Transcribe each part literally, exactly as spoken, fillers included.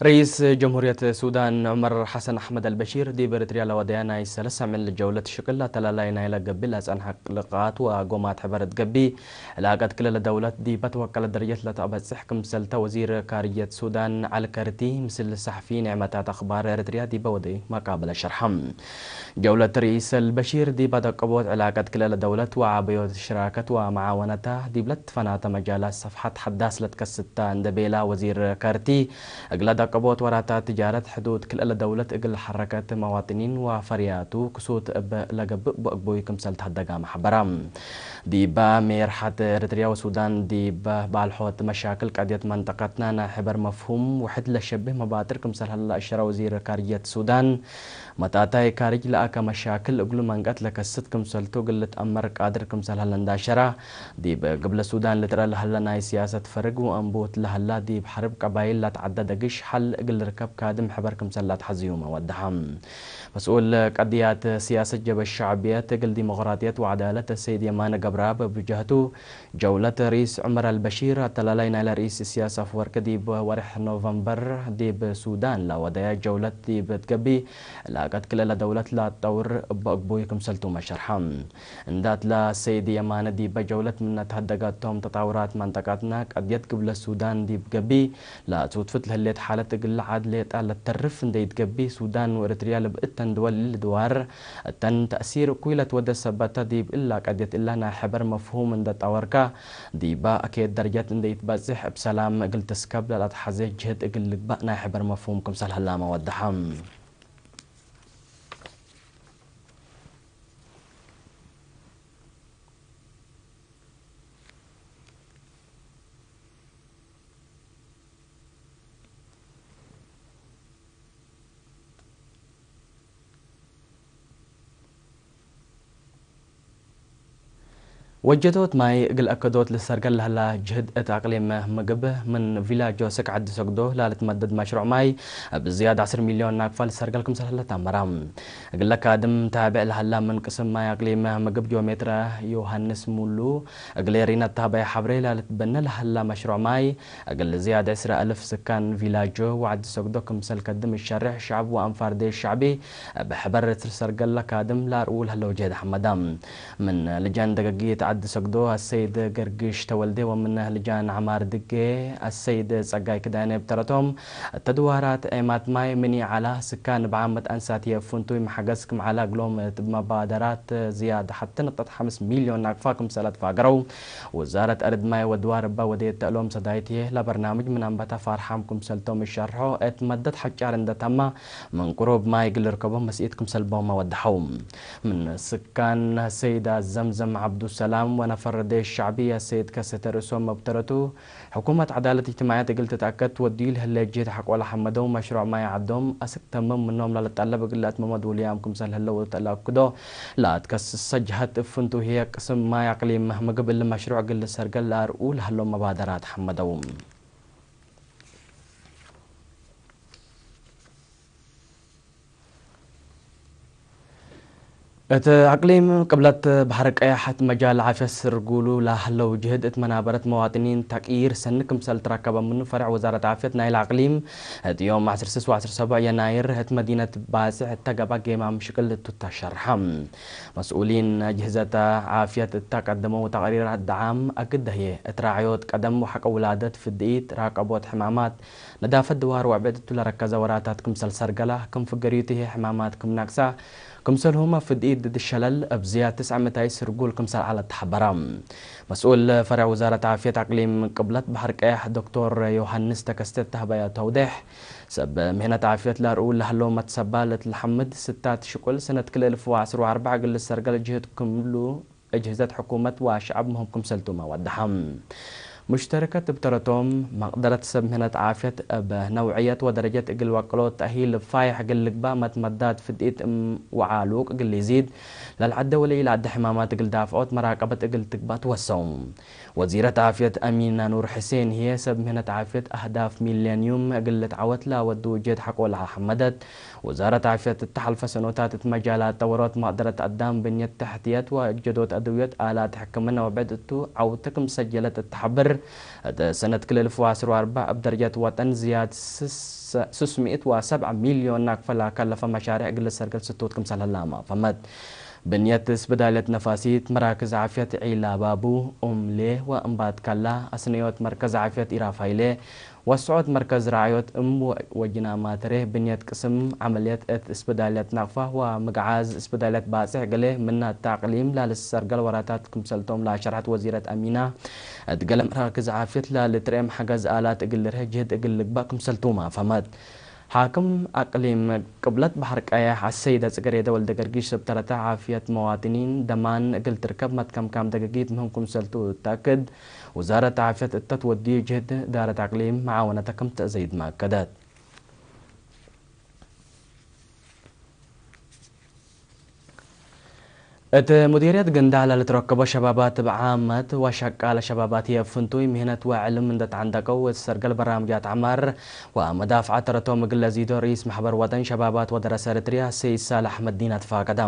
ርኢስ ጀምሁርየት ሱዳን ዑመር ሐሰን አሕመድ አልበሺር፣ ዲብ ኤረትርያ ለወደያ ናይ ሰለስ አምዕል ጀውለት ሽቅል አተላላይ ናይለ ገቢል አጸንሐ ልቃት ወአጎማት ሕበር እት ገቢ፣ ዕላቀት ክልለ ደውለት ዲበ ተወቀለ ደረጀት ለተአበጽሕ ክምሰልተ ወዚር ካርጅየት ሱዳን ዐሊ ከርቲ ምስል ሰሐፊ ኒዕመታት አክባር ኤረትርያ ዲበ ወደዩ መቃብለ ሸርሐ። ጀውለት ርኢስ አልበሺር ዲብ አደቀቦት ዕላቀት ክልኤ ለደውለት ወዐበዮት ሽራከት ወመዓወነታ ዲብ ለትፈናተ መጃላት ሰፍሐት ሐዳስ ለትከስታ እንዴ ቤላ ወዚር ከርቲ፣ እግለ ደቀቦት ወራታት ትጃረት ሕዱድ ክልኤ ለደውለት እግል ሐረከት መዋጥኒን ወፈርያቱ ክሱት እብ ለገብእ በእግቡይ ክምሰል ተሀደጋመ ሐበራ። ዲበ ሜርሐት ኤረትርያ ወሱዳን ዲብ ባልሖት መሻክል ቀድየት መንጠቀትና ናይ ሕበር መፍሁም ውሕድ ለሸብህ መባጥር ክምሰል ሀላ እሸረ ወዚር ካርጅየት ሱዳን፣ መታታይ ካርጅ ለአከ መሻክል እግሉ መንቀት ለከስት ክምሰልቱ እግል ልትአመር ቃድር ክምሰል ሀለ እንዳሸራ፣ ዲብ ግብለ ሱዳን ልትረአ ለሀለ ናይ ሲያሰት ፈርግ ወአንቡት ለሀላ ዲብ ሐርብ ቀባይል ለትዐደ ደግሽ ሐል እግል ልርከብ ካድም ሕበር ክምሰል ለአትሐዝዩመ ወደሐ። መስኡል ቀድያት ሲያሰት ጀብሀት ሸዕብየት እግል ዲሞቅራጥየት ወዐዳለት ሰይድ የማነ ገብረአብ እብ ጀህቱ፣ ጀውለት ርኢስ ዑመር አልበሺር፣ አተላላይ ናይለ ርኢስ ኢሰያስ አፍወርቂ ዲብ ወሬሕ ኖቨምበር ዲብ ሱዳን ለወደየ ጀውለት ዲብ ትገቢ፣ ዕላቀት ክልኤ ለደውለት ለአትጠውር እበ እግቡይ ክምሰልቱመ ሸርሐ። እንዳት ለሰይድ የማነ ዲበ ጀውለት ምነ ተሀደጋቶም ተጣውራት መንጠቃትና ቀድየት ግብለ ሱዳን ዲብ ገቢ፣ ለአትውትፍት ለህሌት ሓለት እግል ለዓድ ሌጣ ለተርፍ እንዴ ኢትገቢ፣ ሱዳን ወኤረትርያ ለብእተን ድወል ልድዋር፣ እተን ተእሲር እኩይ ለትወዴ ሰበት ተ፣ ዲብ እላ ቀድየት እላ ናይ ሕበር መፍሁም እንዴ ጣወርካ፣ ዲበ አኬት ደረጀት እንዴ ኢትበጽሕ፣ እብ ሰላም እግል ትስከብ ለለአትሐዜ ጅህድ እግል ልግበእ ናይ ሕበር መፍሁም ክምሰል ሀላመ ወደሐ። ወጀዶት ማይ እግል አከዶት ልሰርገል ለህላ ጅህድ እት አቅሊም ምግብ ምን ቪላጆ ስክ ዐዲ ሰግዶ ላልትመደድ መሽሩዕ ማይ እብ ዝያድ ዐስር ሚልዮን ናቅፋ ልሰርገል ክምሰል ህለ ተአመረ። እግለ ካድም ታቤዕ ለሀላ ምን ቅስም ማይ አቅሊም ምግብ ጂኦሜትረ ዮሃንስ ሙሉ፣ እግል ኤሪና ተሀበየ ሐብሬ ላልትበነ ለሀላ መሽሩዕ ማይ፣ እግል ዝያድ ዕስራ አልፍ ስካን ቪላጆ ወዐዲ ሰግዶ ክምሰል ከድም እሸሬሕ፣ ሸዐብ ወአንፋር ዴሽ ሸዕቢ እብ ሕበር እት ሰርገለ ካድም ለአርኡ ለህለው ጀህድ ሐመዳ። ምን ልጃን ደገጊት ዐዲ ሰግዶ አሰይድ ገርግሽ ተወልዴ ወምን ልጃን ዐማር ድጌ አሰይድ ጸጋይ ክዳኔ እብ ተረቶም፣ እተ ድዋራት ዔማት ማይ ምን ይዐላ፣ ስካን እብ ዓመት አንሳትዬ ፍንቱይ መሐገዝ ክም ዐላ እግሎም እት መባደራት ዝያድ ሐቲ ንቅጠት ሐምስ ሚልዮን ናቅፋ ክምሰል አትፋገረው። ውዛረት አርድ ማይ ወድዋር እበ ወዴት ተእሎም ሰዳይት ህዬ፣ ለበርናምጅ ምን አንበተ ፋርሓም ክምሰልቶም እሸርሖ፣ እት መደት ሐጫር እንደ ተማ፣ ምን ቅሩብ ማይ እግል ልርከቦ መስኢት ክምሰል ቦመ ወደሐው። ምን ስካን ሰይዳ ዘምዘም ዐብዱሰላም ወነፈር ዴሽ ሸዕቢ አሰይድ ከሰተ ርእሶም እብ ተረቱ፣ ሕኩመት ዐዳለት እጅትማዕየት እግል ትትአከድ ወድዩ ለህለ ጅህድ ሐቆ ለሐመደው መሽሩዕ ማይ ዐዶም አስክ ተምም ምኖም ለልጠለብ እግል ለአትመመ ዱልያም ክምሰል ህለው ለተአክዶ ለአትከስሰ ጀሀት እብ ፍንቱ ህዬ ቅስም ማይ አቅሊም ምግብ እሊ መሽሩዕ እግል ልሰርገል ለአርኡ ለሀለው መባደራት ሐመደው። እት አቅሊም ቅብለት በሐር ቀያሕ እት መጃል ዓፍየት ስርጉሉ ለሀለው ጅህድ እት መናበረት መዋጥኒን ተቅዪር ሰኒ ክምሰል ትረከበ ምኑ ፈሬዕ ወዛረት ዓፍየት ናይለ አቅሊም እት ዮም ዐስር ስስ ወዐስር ሰብዕ የናይር እት መዲነት ባጽዕ እተ ገብአ ጌማም ሽቅል ቱ ተሸርሐ። መስኡሊን አጅህዘተ ዓፍየት እተ ቀደመው ተቅሪራት ደዓም አግድ ህዬ እት ራዕዮት ቀደም ወሐቀ ውላደት ፍድኢት ራቀቦት ሕማማት ነዳፈት ድዋር ወዕቤት እቱ ለረከዘ ወራታት ክምሰል ሰርገላ፣ ክም ፍገርዩት ህዬ ሕማማት ክም ናቅሳ፣ ክምሰልሁመ ፍድኢት ድድ ሸለል እብ ዝያድ ትስዐ ምታይ ስርጉል ክምሰል ዐለ ተሐበረ። መስኡል ፈሬዕ ውዛረት ዓፍየት አቅሊም ቅብለት በሐር ቀያሕ ዶክቶር ዮሐንስ ተከስተ ተህበየ ተውዴሕ፣ ሰብ ምህነት ዓፍየት ለአርኡ ለሀለው መትሰባል እት ለሐምድ ስታት ሽቁል ሰነት ክልኤ እልፍ ወዐስር ወአርበዕ እግል ልሰርገል ጅህድ ክምሉ እጅህዘት ሕኩመት ወሸዐብ ምህም ክምሰልቱመ ወደሐ። ሙሽተረከት እብ ተረቶም፣ መቅደረት ሰብ ምህነት ዓፍየት እብ ነውዕየት ወደረጀት እግል ወቅሎት ተእሂል ፋይሕ እግል ልግባእ፣ መትመዳት ፍድኢት እም ወዓሉቅ እግል ኢዚድ፣ ለልዐደ ወለኢለዐደ ሕማማት እግል ዳፍዖት መራቀበት እግል ትግባእ ትወሰው። ወዚረት ዓፍየት አሚና ኑር ሕሴን ህዬ፣ ሰብ ምህነት ዓፍየት አህዳፍ ሚሌንዩም እግል ልትዐወት ለአወዱ ጀህድ ሐቆ ለሐመደት፣ ውዛረት ዓፍየት እተ ሐልፈ ሰኖታት እት መጃላት ጠወሮት መቅደረት አዳም፣ ብንየት ተሕትየት ወእጀዶት አድውየት፣ አላት ሕክምነ ወብዕድ እቱ ዐውተ ክም ሰጀለት እት ሐብር፣ እት ሰነት ክልኤ እልፍ ወዐስር ወአርበዕ እብ ደረጀት ወጠን ዝያድ ስስ-፣ ስስ ምእት ወሰብዓ ሚልዮን ናቅፈ ለከለፈ መሻሬዕ እግል ልሰርገል ስቱት ክምሰል ህላመ ፈመት። ብንየት እስብዳልየት ነፋሲት፣ መራክዝ ዓፍየት ዒላ ባቡ፣ ኡምሌ ወእምባትካላ፣ አስነዮት መርከዝ ዓፍየት ኢራፋይሌ፣ ወስዖት መርከዝ ረዓዮት እም ወ-፣ ወጅናማትሬ፣ ብንየት ቅስም ዐመልየት እት እስብዳልየት ናቅፋ ወምግዓዝ እስብዳልየት ባጽሕ ገሌ ምናተ አቅሊም ላልሰርገል ወራታት ክምሰልቶም ለአሸርሐት ወዚረት አሚና፣ እት ገሌ መራክዝ ዓፍየት ለልትርኤም ሐገዝ አላት እግል ልርሄ ጅህድ እግል ልግባእ ክምሰልቱመ ፈመት። ሓክም አቅሊም ቅብለት በሐር ቀየሕ አሰይደ ጽገሬደ ወልደገርጊሽ፣ እብ ተረተ ዓፍየት መዋጥኒን ደማን እግል ትርከብ መትከምካም ደገጊት ምህም ክምሰልቱ እተአክድ፣ ውዛረት ዓፍየት እተ ትወድዩ ጅህድ እዳረት አቅሊም መዓወነተ ክም ተአዘይድመ አከደት። እት ሙዲርየት ግንዳዕ ለልትረከቦ ሸባባት እብ ዓመት ወሸቃለ ሸባባት ህዬ እብ ፍንቱይ ምህነት ወዕልም እንዴ ተዐንደቀው፣ እት ሰርገል በራምጃት ዐማር ወመዳፍዐት ተረቶም እግል ለዚዶ ርኢስ መሕበር ወጠን ሸባባት ወደረሰ ኤረትርያ ሰይድ ሳልሕ አሕመድ ዲና ትፋቀደ።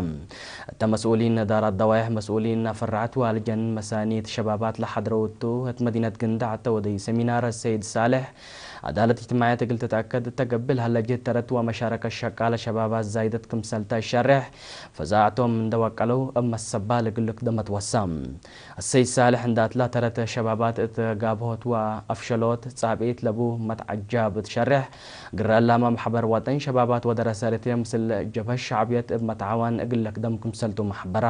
እተ መስኡሊን እዳራት ደዋይሕ፣ መስኡሊን አፈራዐት ወአልጀን መሳኒት ሸባባት ለሐድረው እቱ፣ እት መዲነት ግንዳዕ እተ ወደዩ ሰሚናር ሰይድ ሳልሕ፣ ዐዳለት እጅትማዕየት እግል ትትአከድ እተ ገብእ ለሀለ ጅህድ ተረት ወመሻረከት ሸቃለ ሸባባት ዛይደት ክምሰልተ እሸሬሕ፣ ፈዛዕቶም እንዴ ወቀለው እብ መሰባል እግል ልክደመት ወሳ። አሰይድ ሳልሕ እንዳትላ ተረት ሸባባት እት ጋብሆት ወአፍሸሎት ጻብኢት ለቡ መትዐጃብ ትሸሬሕ፣ ግረ ላመ መሕበር ወጠን ሸባባት ወደረሰ ኤረትርያ ምስል ጀብሀት ሸዕብየት እብ መትዓዋን እግል ልክደም ክምሰልቱ መሕበራ።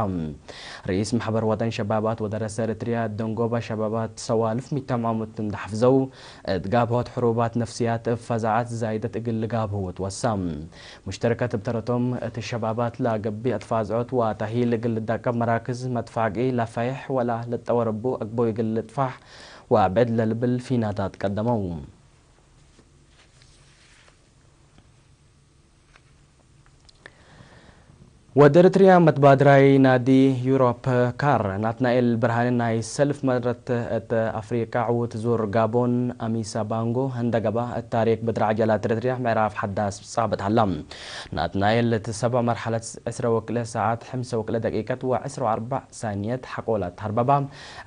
ርኢስ መሕበር ወጠን ሸባባት ወደረሰ ኤረትርያ ደንጎበ ሸባባት ሰዋልፍ ሚተማሙት እንዴ ሐፍዘው፣ እት ጋብሆት ሕሩባት ነፍስያት እብ ፈዛዐት ዛይደት እግል ልጋብሁ ትወሳ። ሙሽተረከት እብ ተረቶም፣ እት ሸባባት ለገብእ አትፋዝዖት ወተእሂል እግል ልዳቀብ መራክዝ መትፋቂ ለፈይሕ ወለ ልጠወር እቡ አግቦይ እግል ልጥፋሕ ወአብዕድ ለልብል ፊናታት ቀደመው። ወድ ኤረትርያ መትባድራይ ናዲ ዩሮፕ ካር ናትናኤል ብርሃነ ናይ ሰልፍ መረት እት አፍሪቃ ዕዉት ዙር ጋቦን አሚሳ ባንጎ ህንደገባ እት ታሪክ ብድር ዐጀላት ኤረትርያ ምዕራፍ ሐዳስ ጻብጥ ሀላ። ናትናኤል እት ሰብዕ መርሐለት ዕስረ ወክልኤ ሰዓት፣ ሐምሰ ወክልኤ ደቂቀት ወዕስረ ወአርበዕ ሳንየት ሐቆለ ተሀርበባ።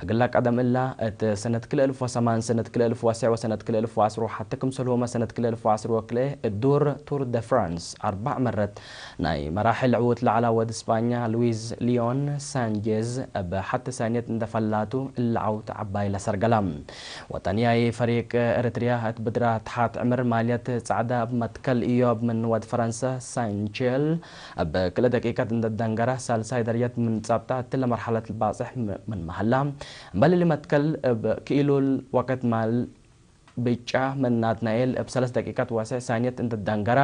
እግለ ቀደም እላ እት ሰነት ክልኤ እልፍ ወሰማን፣ ሰነት ክልኤ እልፍ ወዐስር ወሰነት ክልኤ እልፍ ወዐስር ወሐቴ ክምሰልሁመ ሰነት ክልኤ እልፍ ወዐስር ወክልኤ እዱር ቱር ደ ፍራንስ አርበዕ መረት ናይ መራሕል ዕዉት ለዐላ ወድ እስጳኛ ሉዊዝ ሊዮን ሳንቼዝ እብ ሐቲ ሳንየት እንዴ ፈላቱ እለ ዐውት ዐባይ ለሰርገላ። ወጠንያይ ፈሪቅ ኤረትርያ እት ብድራ ተሓት ዕምር ማልየት ጸዕዳ እብ መትከል ኢዮብ ምን ወድ ፈረንሰ ሳንቼል እብ ክልኤ ደቂቀት እንዴ ደንገረ ሳልሳይ ደረጀት ምን ጸብጠ እትለ መርሐለት ልባጽሕ ም-፣ ምንመ ሀላ። እምበል እሊ መትከል እብ ክኢሉል ወቅት ማል ብጫ ምን ናትናኤል እብ ሰለስ ደቂቀት ወዐስር ሳንየት እንዴ ደንገረ፣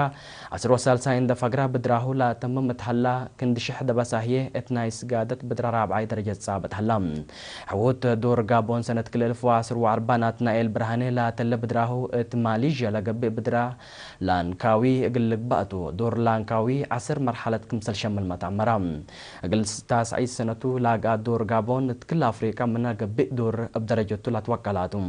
ዐስር ወሳልሳይ እንዴ ፈግረ ብድራሁ ለአተምም እት ሀላ፣ ክንድ ሽሕ ደበሳ ህዬ እት ናይ ስጋደት ብድረ ራብዓይ ደረጀት ጻብጥ ሀላ። ዕዉት ዱር ጋቦን ሰነት ክልኤ እልፍ ወዐስር ወአርበዕ ናትናኤል ብርሃኔ ለአተለ ብድራሁ እት ማሊዥያ ለገብእ ብድረ ላንካዊ እግል ልግባእ ቱ። ዱር ላንካዊ ዐስር መርሐለት ክምሰል ሸምል መትአመረ። እግል ታስዐይት ሰነቱ ለአግአ ዱር ጋቦን እት ክል አፍሪቀ ምነ ገብእ ዱር እብ ደረጀቱ ለትወቀላ ቱ።